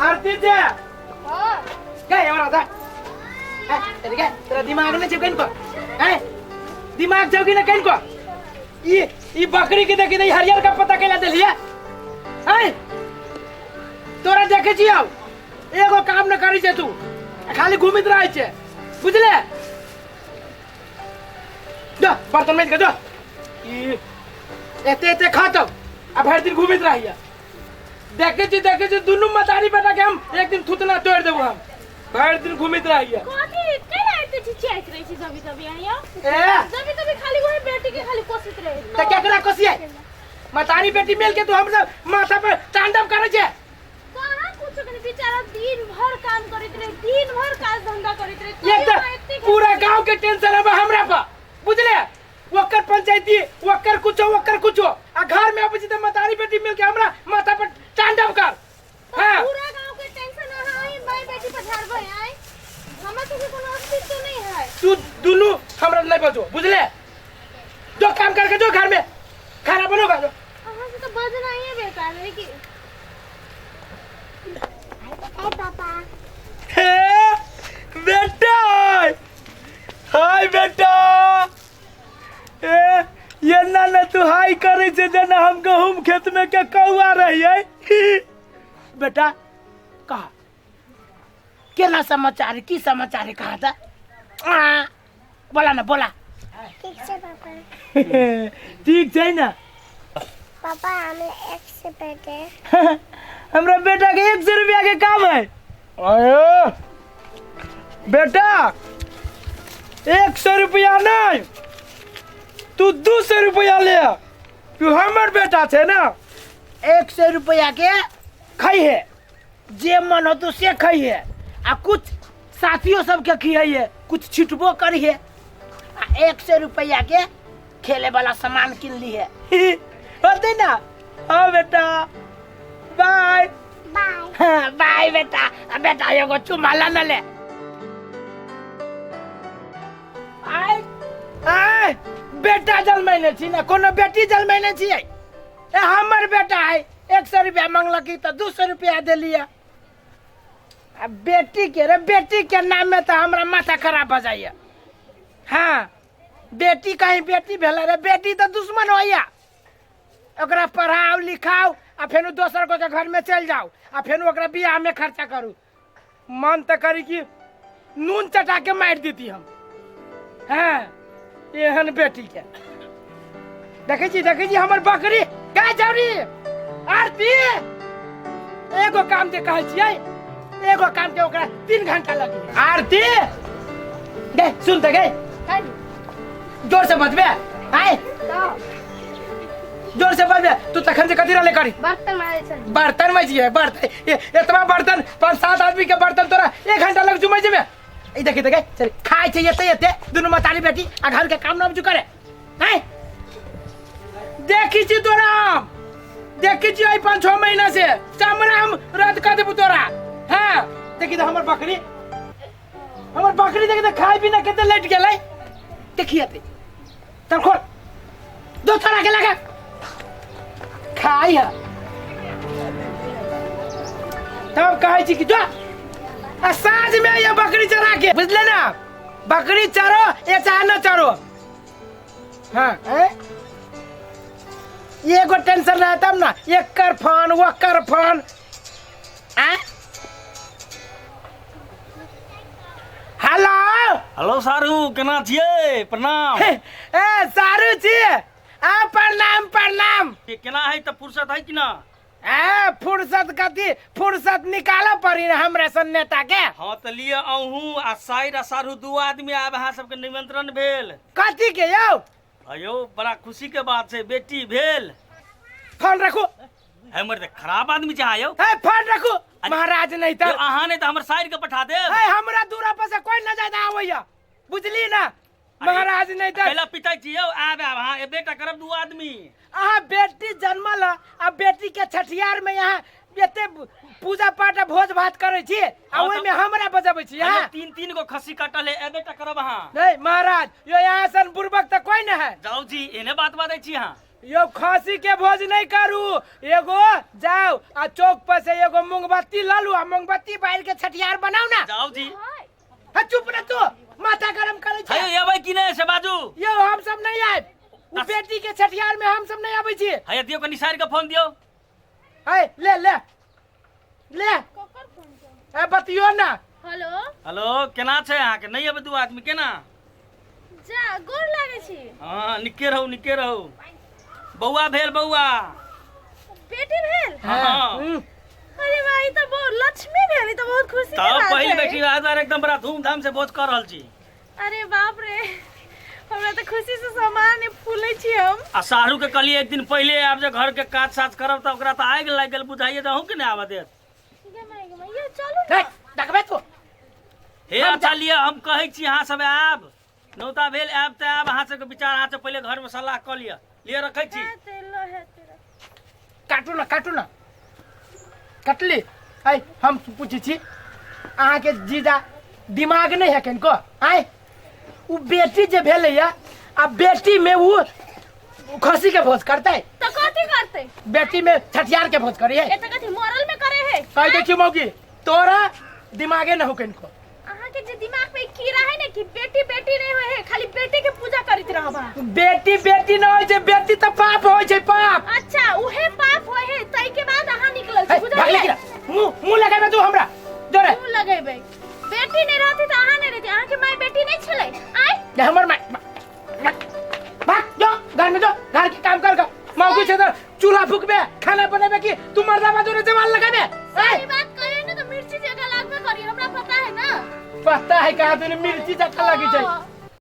आरती जे गए हमरा दा ए अरे गए तोरा दिमाग नहीं छौ कनिको ए दिमाग छौ कि ना कनिको ई ई बकरी के देखी नहीं हरियर का पत्ता कैला देलिए ए तोरा देखे छियौ एगो काम न करी छे तू खाली घूमित रहै छे बुझले जो बर्तन माइज के जो ई एते एते खातौ आ भरि दिन घूमित रहिए देखे छी देखे छी दुनू मतारी बेटा के हम एक दिन थुतना तोड़ देबो हम भरि दिन घूमित रहिए कथी कैला एते चिचियाइत रहै छी जब तभी अहाँ यौ ए जब तभी खाली वही बेटी के खाली कोसित रहे त केकरा कोसिए मतारी बेटी मिल के तू हम सब माथा पर तांडव करे छे कहाँ कुछ कनी बेचारा दिन भर काम करैत रहे दिन भर काज धंधा करैत रहे एक तैयो तऽ एते पूरा गांव के टेंशन अब हमरा पर बुझले ओकर पंचायती ओकर कुछो ओकर कुछो आ घर में अबै छी तऽ मतारी बेटी मिल के हमरा माथा पर तांडव कर तऽ हाँ पूरा गांव के टेंशन अहाँ ही माय बेटी पर झाड़बै आय हमरा सबके कोनो अस्तित्व नहीं है तू दुनू हमरा नहीं बजो बुझले जो काम करके जो घर में खाना बनोगा जो अहाँ से तो बजना ही बेकार है कि पापा हे बेटा हाय बेटा ए ये ना ना तू हाय करे छे जेना हम गहूम खेत में के कौआ रहिए बेटा कहा केना समाचार की समाचार कहा था आ, बोला ना बोला ठीक छै पापा ठीक छै ना पापा हमरा एक से बेटे हमरा बेटा के 100 रुपया के काम है अरे बेटा 100 रुपया नहीं तू 200 रुपया ले तू हमर बेटा छे ना 100 रुपया के खाई है जे मन हो तो से खाई है आ कुछ साथियों सबके खियाइए कुछ छिटबो करिए आ 100 रुपया के खेले वाला सामान किन ली है होते ना हाँ बेटा बाय बाय हाँ, बाय बेटा आ बेटा एगो चुमा ला न ले आय आय बेटा जन्मैने छी ना कोनो बेटी जन्मैने छियै ए हमर बेटा है 100 रुपया मंगलकी तऽ 200 रुपया देलियै आ बेटी के रे बेटी के नाम में तऽ हमरा माथा खराब भऽ जाइए हाँ बेटी कहीं बेटी भेलै रे बेटी तऽ दुश्मन होइए ओकरा पढ़ाउ लिखाउ आ फेनु दोसर कोई के घर में चलि जाउ आ फेनु ओकरा बियाह में खर्चा करू मन तऽ करी कि नून चटा के मारि देती हम हाँ एहन बेटी के देखै छी देखै छी हमर बकरी गाय छौरी आरती एगो काम जे कहै छियै एगो काम के ओकरा 3 घंटा लगी आरती गे सुन त गे जोर से बजबे आय जोर से बजबे तू तखन से कथी रहले करी बर्तन मारे छल बर्तन मजिए बर्तन एतबा बर्तन पाँच सात आदमी के बर्तन तोरा 1 घंटा लग जुमै जेबे ई देखी देखे चल खाइ छै एते एते दुनू मतारी बेटी आ घर के काम न करे हैं देखी छी तोरा हम देखी छी एहि 5-6 महीना से चमड़ा हम रद्द कर देबू तोरा हाँ देखी तो हमर बकरी हमर बकरी देखी तो खाय पीना कते लेट गेलै देखी एते चल खोल दो छोरा के लगा खाई है तब कहै छी कि जो आ साँझ में ये बकरी चरा के बुझले ना बकरी चरो या चाहे न चरो हाँ हैं? एगो टेंशन रहे तब ना एकर फोन ओकर फोन आँ हेलो हेलो सारू केना छियै प्रणाम ए सारू छी आ प्रणाम प्रणाम के केना है तऽ फुर्सत है कि ना ए फुर्सत कथी फुर्सत निकालऽ पड़ी ने हमरा सन नेता के हाँ तऽ लिअ अहूँ आ साइर आ सारू दू आदमी आब अहाँ सबके निमंत्रण भेल कथी के यौ अयो बड़ा खुशी के बात छै बेटी भेल फोन रखू हमर तऽ खराब आदमी छै अहाँ यौ ए फोन रखू महाराज नहीं यौ, तऽ अहाँ नहि तऽ हमर साइर के पठा देब ए हमरा दूरा पर से कोई न ज्यादा आबैया बुझली ना महाराज नहीं तऽ कैला पिताई छी यौ आब आब अहाँ एबे टा करब दू आदमी अहाँ बेटी जन्मल ह, आ बेटी के छठियार में यहाँ एते पूजा पाठ आ भोज भात करै छी आ हाँ, ओहिमे हमरा बजबै छी अहाँ अहाँ तीन तीन गो खस्सी कटल है एबे टा करब अहाँ नहीं महाराज यो यहाँ सन बुड़बक तऽ कोई न है जाउ जी एने बात बाजै छी अहाँ यो खसी के भोज नहीं करू, एगो जाओ आ चौक पर से एगो मूंगबत्ती ल लू आ मूंगबत्ती बाहर के छठियार बनाऊ ना। जाओ जी। हा चुप ना तू, माथा गरम करे छै। हे एबै कि नहि से बाजू। यो हम सब नहीं आए, उ बेटी के छठियार में हम सब नहीं आबै छी। हे दियौ कनि साइर के फोन दियौ। हे ले ले ले। ककर फोन छै? ए बतियो ना। हेलो। हेलो, केना छै अहाँके? नहि एबै दू आदमी केना? जा गोर लागै छी। हँ निके रहू, निके रहू। बौआ भेल, बौआ बेटी भेल। हाँ। अरे वाह, ई तऽ बहुत लक्ष्मी भेल, ई तऽ बहुत खुशी के तब बात पहिल है। बेटी वएह दुआरे एकदम बड़ा धूमधाम से भोज कऽ रहल छी। अरे बाप रे, हमरा तऽ खुशी से सामान फूलै छी हम। आ साहरू के कहलियै एक दिन पहिले आब जे घर के काज साज करब तऽ ओकरा तऽ आगि लागि गेल बुझाइए जे अहूँ के नहि आबऽ देत। गे माय, गे माय, यो चलू ना। हे देखबे तू। हे अच्छा लिअ, हम कहै छी अहाँ सब आयब, नौता भेल आयब तऽ आयब, अहाँ सबके विचार अहाँ सब पहिले घरमे सलाह कऽ लिअ। लिअ रखै छी। है तेलो है तेरा। काटू ना, काटू ना, कटली। आइ हम पूछै छी अहाँके जीजा दिमाग नहि है कनिको? आइ उ बेटी जे भेलैया आ बेटी में उ खसी के भोज करतै? तऽ कथी करतै? बेटी में छठियार के भोज करिए। ए तऽ कथी मरल में करे है? कह दै छी मौगी, तोरा दिमागे न हो कनिको। अहाँ के जे दिमाग में कीड़ा है ना कि बेटी बेटी नहीं होए है, खाली बेटी के पूजा करत रहब अहाँ। बेटी बेटी न होइ छै, बेटी तऽ पाप होइ छै, पाप। अच्छा उहे पाप होए है, तै के बाद अहाँ निकलल छी, हे, भागले बुझलियै? की ना? मुंह मुंह लगेबे तू हमरा जोरे। मुंह लगेबै? बेटी नहीं रहती तऽ अहाँ नहीं रहती, अहाँ के माय बेटी नहीं छलै। आय जे हमर माय भाग जो घर में, जो घर के काम कर कर मौगी छै तऽ चूल्हा फूकबे, खाना बनेबे की तू मर्दाबा जोरे जवान लगाबे? सही बात कहे ना तो मिर्ची जगह लागबे करी, हमरा पता है ना। पता है कहा तूने मिर्ची जका लगी छै। हाँ।